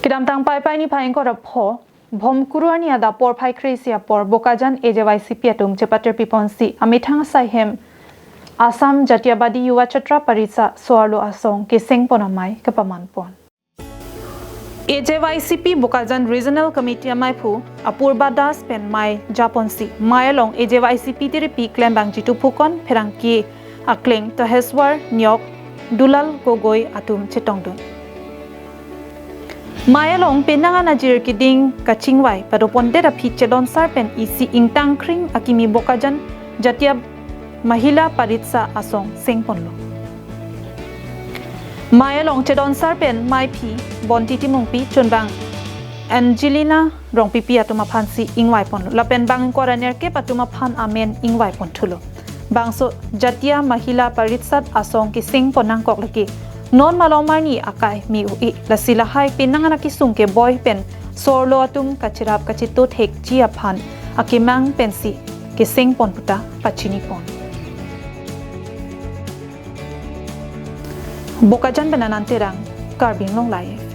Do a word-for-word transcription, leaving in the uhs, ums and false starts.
Kedamtang Paipai niphai ingkoi ra pho, Bhomkuru arni adap porphai kre-isi apor Bokajan A J Y C P atum chepatir piponsi amethang asai hem Assam Jatiavadi Yuva Chatra Parishad so-arlo asong kesengpon amei kepamanpon. A J Y C P Bokajan Regional Committee ameiphu Apurba Das pen mei japonsi mei along A J Y C P tiripi klembang Jitu Phukan, pherangke akleng Taheswar Nyok, Dulal Gogoi atum chetongdun. Mei along penang an ajir keding kachingvai padopondet aphi chedonsar pen isi ingtangkring akimi Bokajan Jatiya Mahila Parishad asong sengponlo. Mei along chedonsar pen meiphi Bonti Timungpi, chunbang Angelina Rongpipi atum aphansi ingvaiponlo. Lapen bang ingkoi ra nerkep atum aphan amen ingvaiponthulo. Bangso Jatiya Mahila Parishad asong kesengpon nangkok lake non malom arni akai me-o-e. Lasi lahai penang an akesung keboi pen so-arlo atum kacherap kacheto thekji aphan akemang pensi kesengpon puta pachinipon. Bokajan pen Anand Terang, Karbi Anglong Live.